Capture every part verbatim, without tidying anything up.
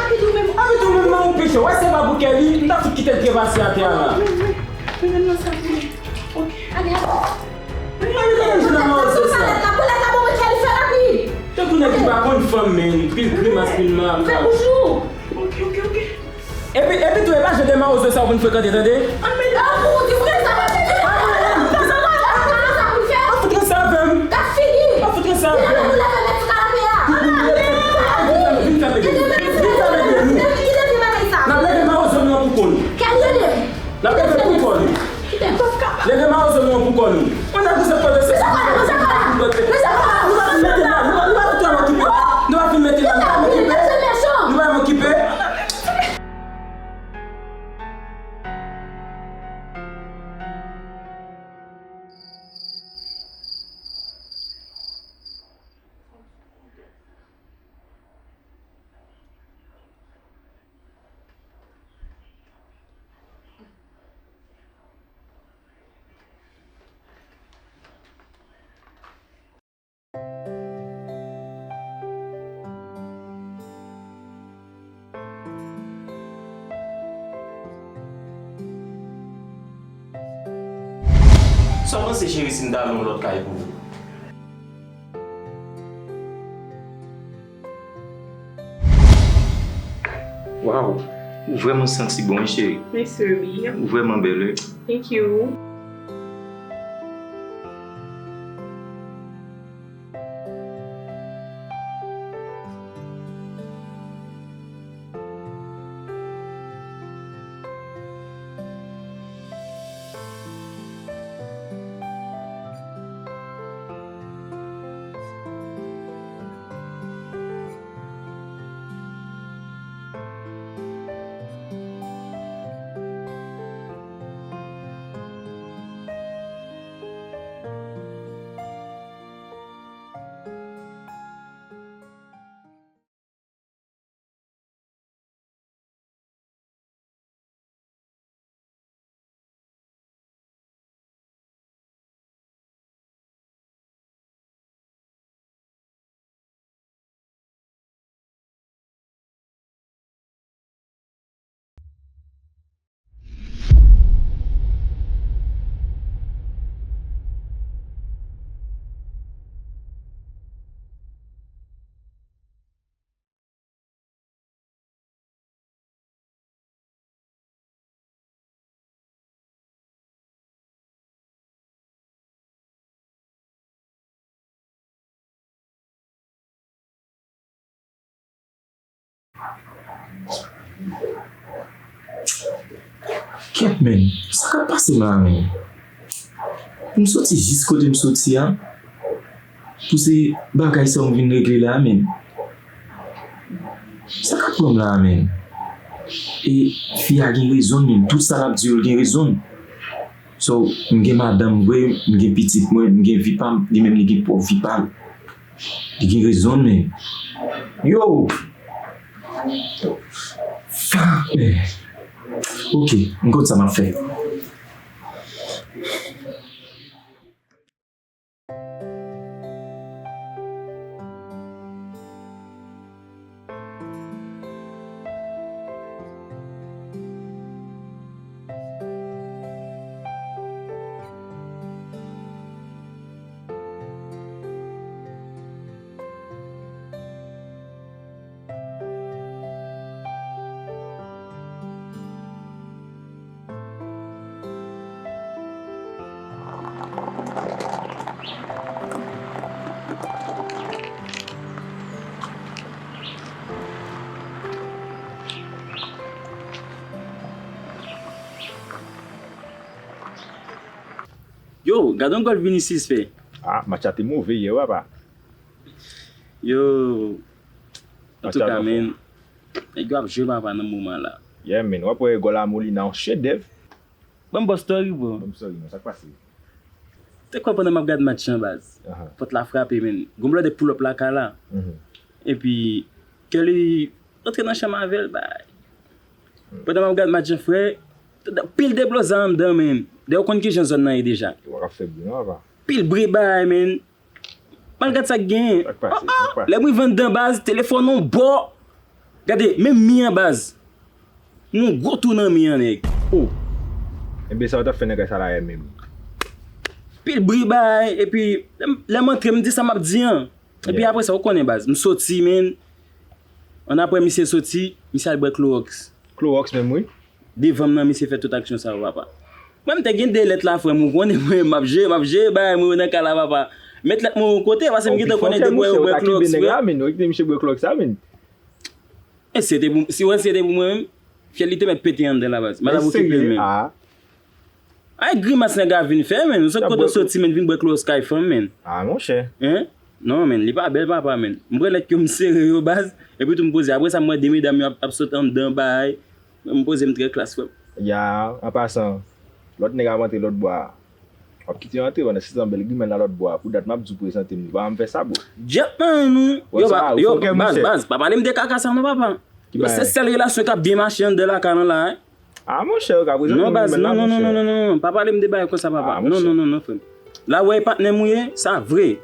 rapid ou menm. Epi tou menm nan yon peche, wè se pa pou kè li, m ta fout kite l trepase atè a la. Men, men, men, men, men, sa vini. Ok. Ale, ale. Mwen pa menm nan mawozo sa. Tankou nèg ki pa konn fanm, men, pil grimas, pil makak. Fè bouch ou. Ok, ok, ok. Epi, epi tou, e pa jan de mawozo sa w vin frekante, tande? An men, an pou di frè sa, pa fini. An pou di frè sa, pa fini. An pou di frè sa, pa fini. An pou di frè sa, pa fini. An pou di frè sa, pa fini. Vin fè bebe. Vin fè bebe, nou. N ap leve mawozo nou an pou kò nou. Kè l rele. N ap leve pou kò nou. Leve mawozo nou an pou kò nou. Mwen nan koze kote se sa. Nou pa fin mete la, nou pa, nou pa fin mete la, nou pa fin mete la, nou pa m okipe. Nou pa m okipe. Sa w panse, cheri, si m ta lwe yon lòt kay pou ou? Waw, ou vrèman santi bon, wi, cheri. Mèsi, Ruby. Ou vrèman bèl, wi. Thank you. Kèt, men, sa k ap pase m la, men? M soti jis kote m soti a. Pou se bagay sa yo m vin regle la, men. Sa k ap pran m la, men? E fi a gen rezon, men. Tout sa l ap di yo, l gen rezon. So, m gen madanm vre, m gen pitit mwen, m gen vi pa m, li menm li gen pwòp vi pa l. Li gen rezon, men. Yo! Fuck, men. Ok, m konn sa m ap fè. Yo, gade yon gòl Vinicius fè. Ah, match la te move yè, wi, papa. Yo, antouka, men, nèg yo ap jwe papa nan moman la. Yeah, men, w ap wè gòl a Molina, yon chedèv. Ban m ba w story, bro. Ban m story, non, sa k pase? Te kwè pandan m ap gad match lan, baz. Aha. Pòt la frape, men. Gon blòdè pull up lakay la. Mhm. Epi, Kelly rantre nan chanm avè l, bay. Hmm. Pandan m ap gad match lan, frè, pil deploze anndan, men. Dayè, w konn kijan zòn nan ye deja. Yo pa ka fè bri, non, papa. Pil bri, bay, men. M al gad sa k genyen. Sa k pase? Sa k pase? Lè m rive anndan, baz, telefòn on bò. Gade, menm mi an, baz. Yon gwo tou nan mi an, nèg. Oh. Enben, sa w t ap fè nan kay sa la, menm? Pil bri bay, epi lè m, lè m antre, m di sa m ap di an. Epi apre sa, ou konnen, baz, m soti, men. Annapre, misye soti, misye al bwè klowòks. Klowòks menm, wi. Devan m nan, misye fè tout aksyon sa yo, papa. Mwen, m te gen de lèt la, frè m, ou konnen mwen, m ap jwe, m ap jwe, bay mwen nan kay la, papa. Met lèt mwen yon kote, paske m gentan konnen depi yo bwè klowòks, frè. Ou kite misye bwè klowòks la, men. E si se te pou, si wè, si se te pou mwen menm, fyèl li te mèt pete anndan la, baz. M pa t ap okipe l menm. Ay, grimas nèg la vin fè, men. Ou sot kote w soti, men, vin bwè klowòks kay fanm, men. Ah, monchè. Hein? Non, men, li pa bèl, papa, men. M pran lèt yo, m sere yo, baz. Epi tou m poze. Apre sa, m wè de medam yo ap, ap sot anndan, bay. M poze m trè klas, frè m. Ya, an pasan, lòt nèg ap antre lòt bò a. W ap kite yo antre, pandan se tan bèl grimèl la lòt bò a. Pou dat m ap di w prezante m li. Pa janm fè sa, bro. Djèt nan nou. Yo, yo, baz, baz, pa pale m de kaka sa non, papa. Yo, se sèl relasyon k ap byen mache anndan lakay lan la, hein. Ah, monchè, yo ka prezante m grimèl la, monchè. Non, baz, non, non, non, non, non, non. Pa pale m de bagay konsa, papa. Non, non, non, non, frè m. La, w wè patnè m ou ye, sa vre.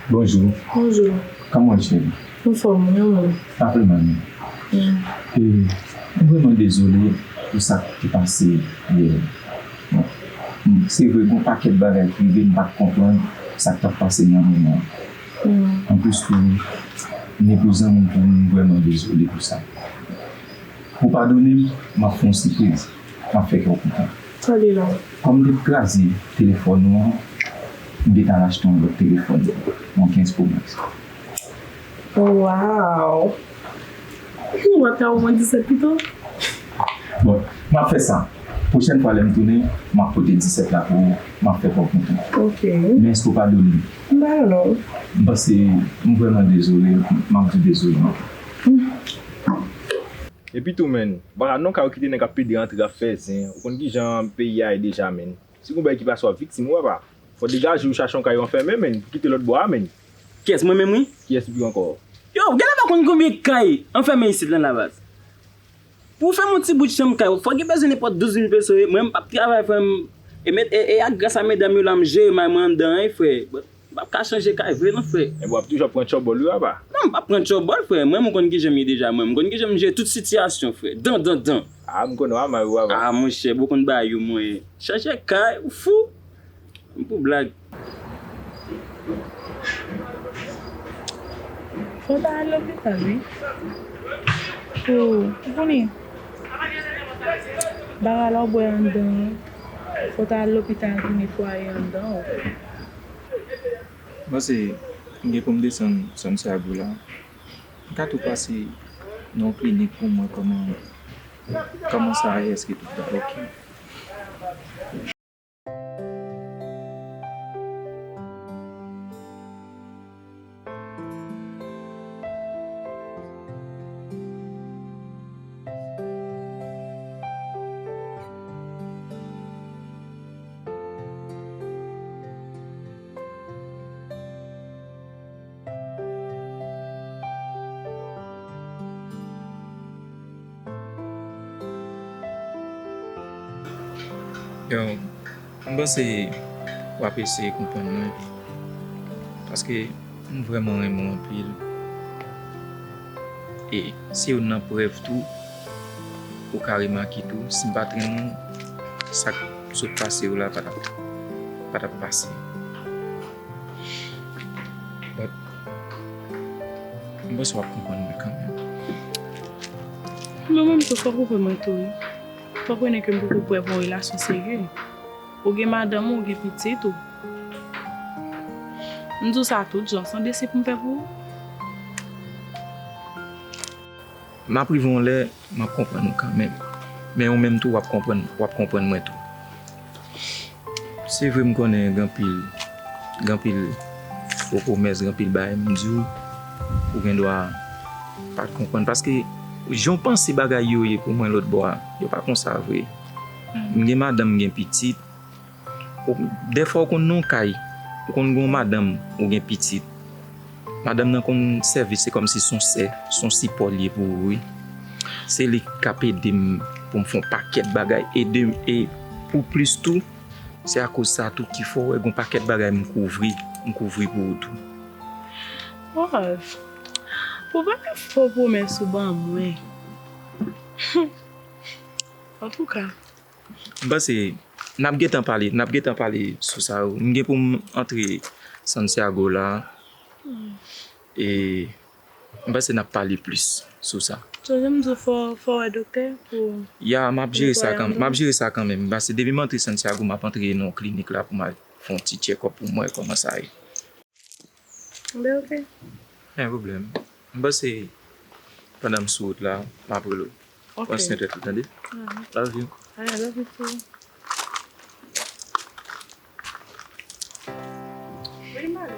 Bonjou. Bonjou. Kòman w ye, cheri? Anfòm, ou menm? Pa vrèman, non. Mm. E, m vrèman dezole pou sa k te pase yè. Bon, m, se vre, gen yon pakèt bagay ki rive, m pa t konprann sa k t ap pase nan moman an. Mm. Anplis tou, m gen pou zanmi m tou, m vrèman dezole pou sa. Ou padone m, m ap fè yon sipriz. M ap fè kè w kontan. Pale la. Kòm m te kraze telefòn ou an, m te al achte yon lòt telefòn, yon kenz Pro Max. Oh, wow! Ou pa ta w pran disèt pito? Bon, m ap fè sa. Pwochèn fwa lè m tounen, m ap pote disèt la pou ou, m ap fè kò w kontan. Ok. Men èske w padone m? M padone w. M panse, m vrèman dezole, m ap di w dezole. Epi tou, menn, bagay non kay ou kite nèg ap pede antre ap fè zen. Ou konn kijan peyi a ye deja, menn. Si gon bagay ki pase w ap viktim, wi, papa. Fò degaje w, chache yon kay ou anfèmen, menn, pou kite lòt bò a, menn. Kiyès, mwen menm, wi? Kiyès epi ankò? Yo, genlè pa konn konbyen kay anfèmen isit lan la baz. Pou w fè m yon ti bout chanm kay ou, fò gen bezwen nenpòt douz mil peso, wi. Mwen, m p ap travay, frè m. E met, e, e ak gras a medam yo la, m jere may mwen anndan an, wi, frè. M p ap ka chanje kay vre non, frè. Enben w ap toujou ap pran tchòbòl wi, papa. Non, m p ap pran tchòbòl, frè. Mwen, m konn kijan m ye deja, mwen. M konn kijan m jere tout sitiyasyon, frè. Dan, dan, dan. A, m konnen w a may wi, papa. A, monchè, bon konn bagay yo, mwen. Chanje kay, ou fou? M pou blag. Fò w ta al lopital, wi. Pou, ou konnen, bagay la w bwè anndan an, fò w ta al lopital pou netwaye anndan w. M panse m gen pou m desann Santiago la. M ka tou pase nan yon klinik pou m wè kòman, kòman sa ye, èske tout bagay oke. Yo, m panse w ap eseye konprann mwen, paske m vrèman renmen w anpil. E se youn nan prèv tou, ou ka remake tou, si m pa t renmen w, sa k sot pase w la pa t ap, pa t ap pase. But, m panse w ap konprann mwen kanmenm. Men mwen menm tou, fòk ou kwè mwen tou, wi. Fòk ou konnen ke m poko prè pou yon relasyon serye. Ou gen madanm ou, ou gen pitit ou. M di w sa tout jan, se yon desi pou m fè pou ou. M ap rive yon lè, m ap konprann ou kanmenm. Men ou menm tou, w ap konprann, w ap konprann mwen tou. Se vre, m konnen gen anpil, gen anpil fo pwomès, gen anpil bagay m di w, ou gen dwa pa t konprann. Paske jan w panse bagay yo ye pou mwen lòt bò a, yo pa konsa vre. M gen madanm, m gen pitit. Ou, dèfwa ou konn nan yon kay, ou konn gen yon madanm, ou gen pitit. Madanm nan konn sèvi, se kòmsi se yon sè, se yon sipò l ye pou ou, wi. Se li k ap ede m pou m fè yon pakèt bagay, ede m, e pou plis tou, se akoz sa tou ki fè w wè gen yon pakèt bagay m kouvri, m kouvri pou ou tou. Waf, pou pa fè fo pwomès ou ban mwen. Antouka. M panse, n ap gentan pale, n ap gentan pale sou sa yo. M gen pou m antre Santiago la. E m panse n ap pale plis sou sa. Sonje m di w fò, fò w wè doktè pou. Ya, m ap jere sa kanmenm, m ap jere sa kanmenm. Paske depi m antre Santiago, m ap antre nan yon klinik la pou m al fè yon ti tchèkòp pou m wè kòman sa ye. Ben, oke. Pa gen pwoblèm. M panse, pandan m sou wout la, m ap rele w. Oke. Pran swen tèt ou, tande? Alright. Love you. I love you too. Wi, m ale.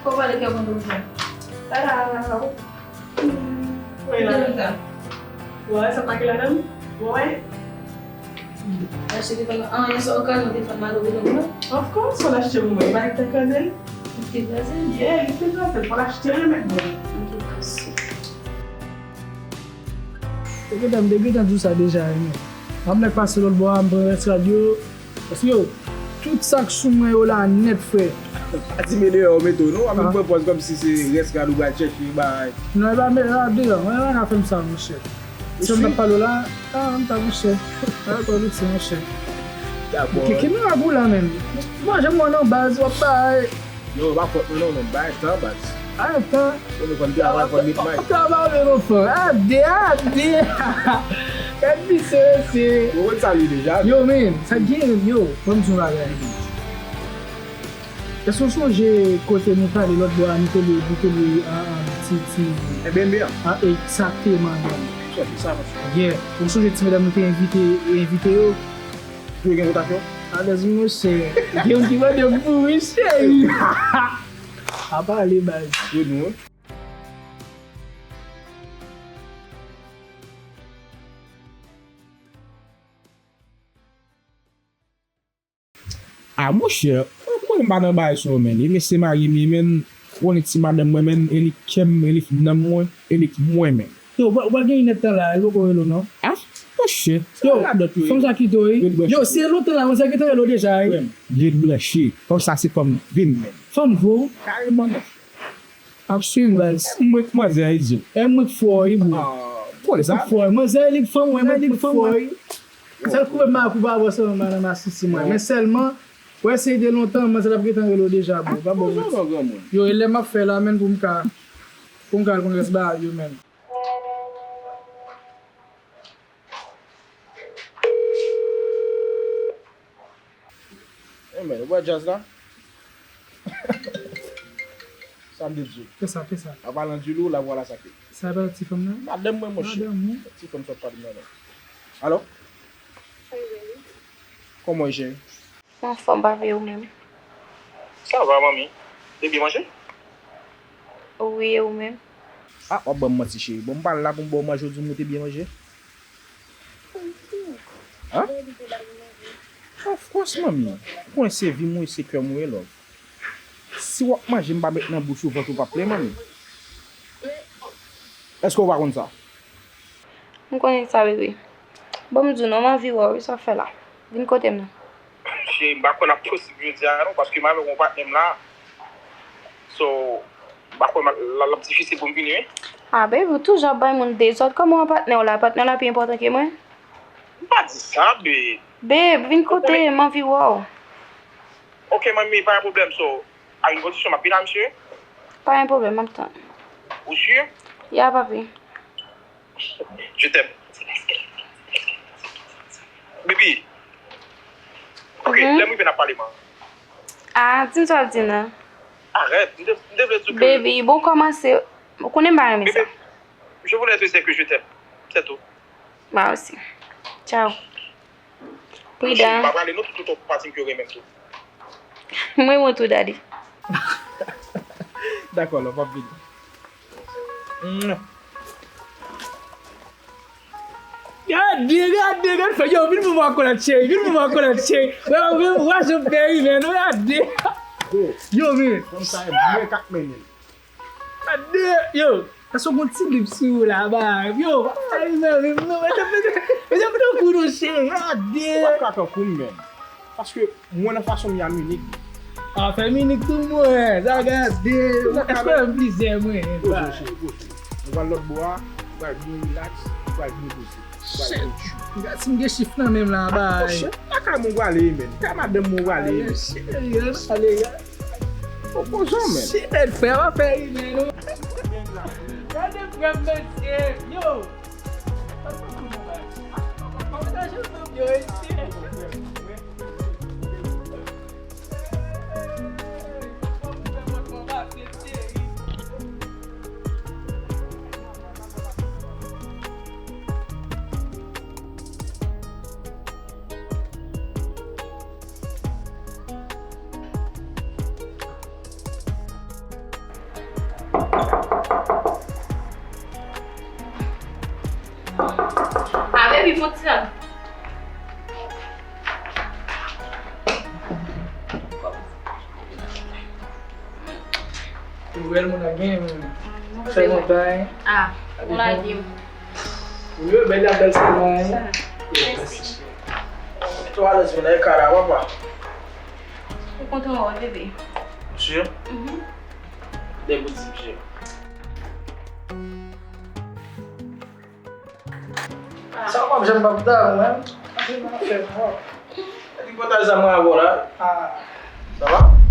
Kòman pale kè kontan konsa? Tada! Wè la. Kontan konsa. Wè, sa pa ki ladan? Wè. Achte te fè anyen sa okazyon te fè malere nou non. Of course, fò l achte pou mwen. Pa li te kraze l? Li te kraze l? Yeah, li te kraze l. Fò l achte l remèt mwen. Antouka, si. Te gentan, m te gentan di w sa deja wi, men. Ann nèk pase lòt bò a, m pran rès rad yo. Paske yo, tout sa k sou mwen yo la nèt, frè. Pa di men deyò yo mete w non, w ap vin pran pòz kòmsi se rès rad ou pral chèche, bay. Non, e pa men, e pa deyò, mwen pa ka fè m sa, monchè. Se m t ap pale w la, a, m ta, monchè. A, pa piti, monchè. Dakò. Ki, ki mirak ou la, menm? Manje m wè nan baz, w ap bay. Yo, pa fòt mwen non, men bay tan, baz. Ay, tan. Yo, nou konn travay, konn met may. Travay, men non, frè. Ade, ade. Gad misye, mesye. Yo, konn sa li deja. Yo, men, sa gen, yo, ban m di yon bagay. Èske w sonje kote nou t ale lòt bò a, nou te lwe, nou te lwe, a, a, ti, ti. Airbnb an? A, egzakteman, man. Sonje sa, monchè. Yeah. Ou sonje ti medam nou te envite, envite yo? Ou gen kontak yo? Alèz, monchè. Gen youn ki mande m pou wi, cheri. A pale, baz. Yo, nou, wi. A, monchè, ou konnen m pa nan bagay sa yo, menn. E mesye marye m ye, menn. Ou konnen ti madanm mwen, menn, e li k kè m, e li k nanm mwen, e li k mwen, menn. Yo, ou pral, ou pral gen inèdtan la, e poko rele w non. A, monchè, yo, radòt yo ye. Fanm sa kite w, wi. Yo, si e lontan la, mwen sa gentan rele w deja, wi. Red blanchi. Fanm sa se fanm vin, menn. Fanm vo. Kareman, non. Ap swiv, baz. E mwen k manzè a, idiot. E mwen k fò, wi, bro. Ah, mwen k fò, wi. Manzè, li k fanm, mwen, mwen, li k fanm, mwen. Sèl kouvè m pa kouvè avè w, se madanm asisi mwen. Men sèlman, wè, se de lontan, manzè t ap gentan rele w deja, bro. Pa bon. Yo, e lè m ap fè la, menn, pou m ka, pou m ka al konn rès bagay yo, menn. Hey man, ou wè djaz la? Sa m te di w. Fè sa, fè sa. An palan di lou, la vwala sa k ye. Sa e pa ti fanm nan? Madanm mwen, monchè. Madanm ou? Ti fanm sot pale m nan, non. Alo? Wi, baby. Kòman w ye, cheri? Anfòm, pa vle ou menm? Sa va, manmi. Te byen manje? Wi, e ou menm? A, w ap ban m manti, cheri. Bon, m pa la pou m ba w manje, w di m ou te byen manje? An? Of course, manmi. Ou konnen se vi m ou ye, se kè m ou ye, love. Si w ap manje, m pa met nan bouch ou, vant ou p ap plen, manmi. Èske w pa konn sa? M konnen sa, bebe. Bon, m di w non, m anvi wè w, wi, sa w fè la. Vin kote m non. Cheri, m pa kwè n ap posib jodi a non, paske m avèk yon patnè m la. So, m pa kwè m ap, l, l ap difisil pou m vini, wi. Ah, babe, ou toujou ap bay moun dezòd. Kòman w patnè w la? Patnè w la pi enpòtan ke mwen? M pa di sa, babe. Babe, vin kote m, m anvi wè w. Ok, manmi, pa gen pwoblèm. So, a yon kondisyon, m ap vin a misye. Pa gen pwoblèm, m ap tann. Ou si? Ya, papi. Je t'aime. Baby. Ok, lè m rive n ap pale, man. Ah, di m sa w di nan. Arèt, m te, m te vle di w ke... Baby, bon kòmanse. Ou konnen m pa renmen sa. Bébé, je voulais te dire que je t'aime. C'est tout. Mwen osi. Tchao. Pridan. Monchè, m pa prale non, tout otan w pati m ke w renmen m tou. Mwen renmen w tou, daddy. Dakò, love, m ap vini. Gade, gade, gade fè, yo, vin pou mwen akòlèt, cheri, vin pou mwen akòlèt, cheri. Wè, wè, wè, jan m fè ri, men, gade. Yo, men. Fanm sa, e mwen k ap mennen l. Gade, yo, èske w gon ti lip sou ou la, ba, yo, ay, men, men, non, men, men, men, men, men, tankou nou, cheri, gade. Ou pa ka tankou m, menm. Paske mwen nan fason m ye a m inik. A, fè m inik tou mwen, sa gade. Èske w wè m plizyè mwen, ba? Poze w, cheri, poze w. Nou pral lòt bò a, nou pral byen rilaks, nou pral byen poze. Shit. Gad si m gen chif nan men m la, bay. Monchè, pa kay mwen w prale, menn. Kay madanm mwen w prale, menn. Cheri, ale, gad. Ou poze w, menn. Shit, frè, pa fè ri, menn. Gade frè m, mesye. Yo. Pataje m, yo, mesye. Ah, baby, fon ti lang. Nouvèl moun ap gen, men. Fè montay. Ah, ou lage m. Wi, bèl la, bèl sa mwen. Mèsi. Tou alèz vin nan kay la, papa. Ou kontan wè w, bebe? Sure? Mhm. Debout ti mesye. Sa w ap janm p ap damou menm. Fè mò. Li pòtaj sa mwen avè w la. Ah. Sa va?